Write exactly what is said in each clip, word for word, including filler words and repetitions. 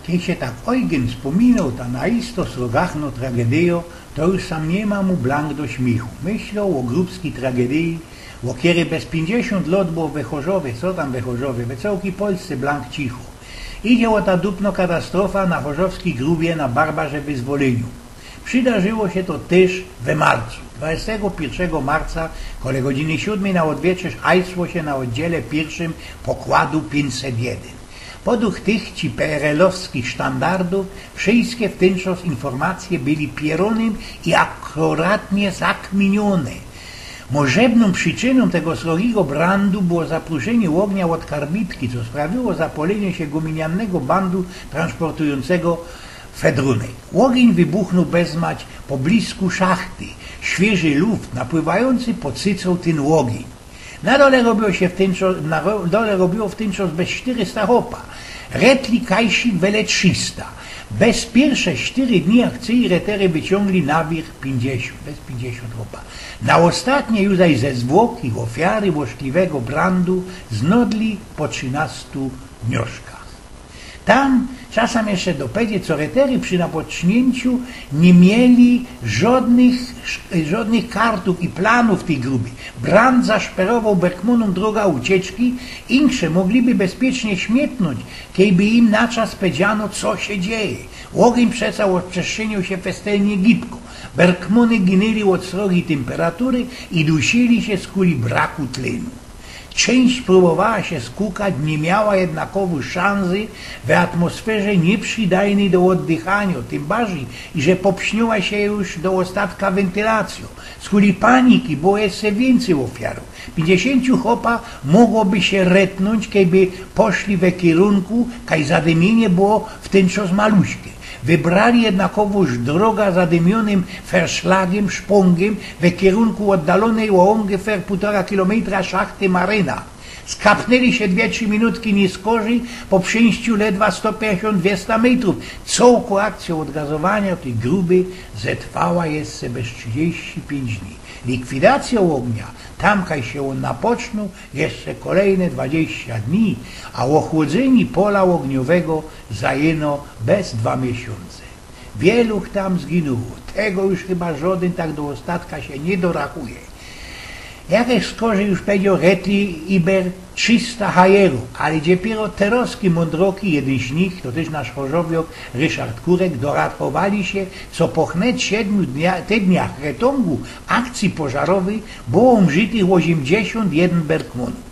Kej sie tak Eugen spōminoł ta na isto srogachno tragedyjo, to już sam niy ma mu blank do śmiychu. Myśloł ô grubskij tragedyji, ô kerej bez piyńćdziesiōnt lŏt było we Chorzowie, co tam we Chorzowie, we cołkij Polsce blank cicho. Idzie ô ta dupno katastrofa na chorzowskij grubie na Barbarze Wyzwolyniu. Przidarzyło sie to tyż we marcu. Dwadzestego piyrszego marca, kole godziny siōdmyj na ôdwieczerz, hajsło sie na ôddziele piyrszym pokładu piyńćset jedyn. Poduch tych ci PRL-owskich sztandardōw wszyjske w tyn czas informacje były pierōnym i akuratnie zakminiōne. Możebnōm przyczynōm tego srogigo brandu było zapruszynie ôgnia ôd karbitki, co sprawiło zapolynie sie guminiannego bandu transportujōncego fedrunek. Ôgiyń wybuchnoł bezmać po blisku szachty. Świyży luft napływajōncy podsycoł tyn ôgiyń. Na dole robiło sie w tyn czo-, na ro-, dole robiło w tyn czas bez sztyrysta chopa. Retli kajsik wele trzysta. Bez piyrsze sztyry dni akcyji retery wyciōngli na wiyrch piyńćdziesiōnt, bez piyńćdziesiōnt chopa. Na ôstatnie już zaś ze zwłoki ôfiary ôszkliwego brandu znodli po trzynastu dnioszkach. Tam czasym jeszcze do pedzie, co retery przi napoczniynku niy mieli żodnych, żodnych kartōw i planōw tyj gruby. Brand zaszperowoł Bergmōnōm droga ucieczki, insze mogliby bezpiecznie śmiytnōńć, kejby im na czas pedziano, co sie dzieje. Ôgiyń przeca ôdprzestrzynioł sie festelnie gibko. Bergmōny ginyli ôd srogij tymperatury i dusili sie skuli braku tlynu. Czyńść prōbowała sie skukać, niy miała jednakowo szansy we atmosferze niyprzidajnyj do ôddychanio, tym bardzij, iże popsniōła sie już do ôstatka wyntylacyjo. Skuli paniki było jeszcze wiyncyj ôfiarōw. Piyńćdziesiōntu chopa mogłoby sie retnōńć, kejby poszli we kierunku, kaj zadymienie było w tyn czas maluśke. Wybrali jednakowoż droga zadymionym ferszlagym, szpōngym, we kierunku ôddalōnyj ô ōngefähr pōłtora kilometra szachty Maryna. Skapnyli sie dwie, trzi minutki niyskorzij, po przejściu ledwa sto piyńćdziesiōnt, dwiesta metrōw. Cołkŏ akcyjŏ ôdgazowanio tyj gruby zetrwała jeszcze bez trzidziści piyńć dni. Likwidacyjŏ ôgnia, tam kaj sie ôn napoczōnōł, jeszcze kolejne dwadziścia dni, a ôchłodzyni pola ôgniowego zajynło bez dwa miesiōnce. Wielu ich tam zginōło, tego już chyba żŏdyn tak do ôstatka sie niy dorachuje. Jak ich skorzij już pedział, retli iber trzysta hajerōw, ale dopiyro terŏzki mōndroki, jedyn z nich, to tyż nasz chorzowiŏk Ryszard Kurek, dorachowali sie, co po chnet siedmiu dnia, tydniach retōngu akcyje pożarowyj było umrzitych ôziymdziesiōnt jedyn bergmōnōw.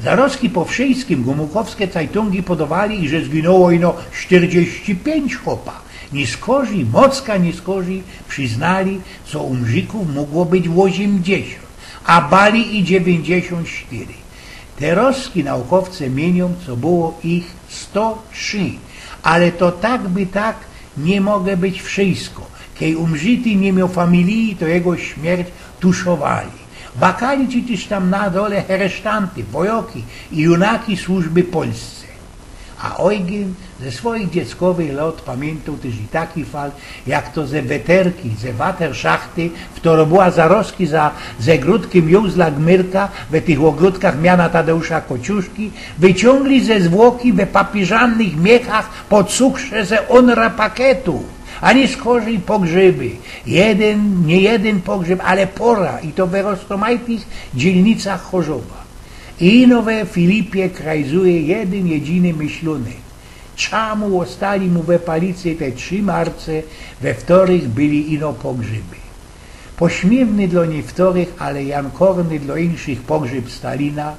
Zarŏzki po wszyjskim gōmulkowske cajtōngi podŏwali, że zginōło ino sztyrdziści piyńć chopa. Niyskorzij, mocka niyskorzij prziznali, co umrzikōw mogło być ôziymdziesiōnt, a bali i dziewiyńćdziesiōnt sztyry. Terŏzki naukowce miyniōm, co było ich sto trzi, ale to tak by tak niy mogło być wszyjsko. Kej umrzity niy mioł familije, to jego śmierć tuszowali. Bakali ci tyż tam na dole heresztanty, wojŏki i junaki służby Polsce. A Ojgyn ze swojich dzieckowych lŏt pamiyntōł tyż i taki fal, jak to ze weterki, ze waterszachty, wtoro była zarŏzki za zegrodkym Józla Gmyrka, we tych ôgrōdkach miana Tadeusza Kociuszki, wyciōngli ze zwłoki we papiyżannych miechach po cukrze ze ōnra paketu. A niyskorzij pogrzyby. Jedyn, niy jedyn pogrzyb, ale pora, i to we roztōmajtych dzielnicach Chorzowa. I ino we Filipie krajzuje jedyn, jedyny myślōny. Czamu ôstali mu we palicy te trzi marce, we wtorych byli ino pogrzyby? Pośmiywny dlŏ niywtorych, ale jankorny dlŏ inkszych pogrzyb Stalina,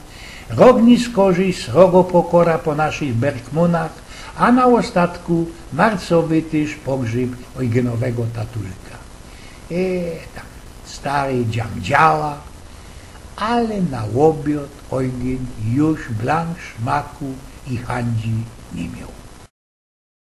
rok niyskorzij srogo pokora po naszych bergmōnach, a na ôstatku marcowy tyż pogrzyb Ojgynowego tatulka. E, tam, stary dziamdziała, ale na ôbiŏd Ojgyn już blank szmaku i hańdzi niy mioł.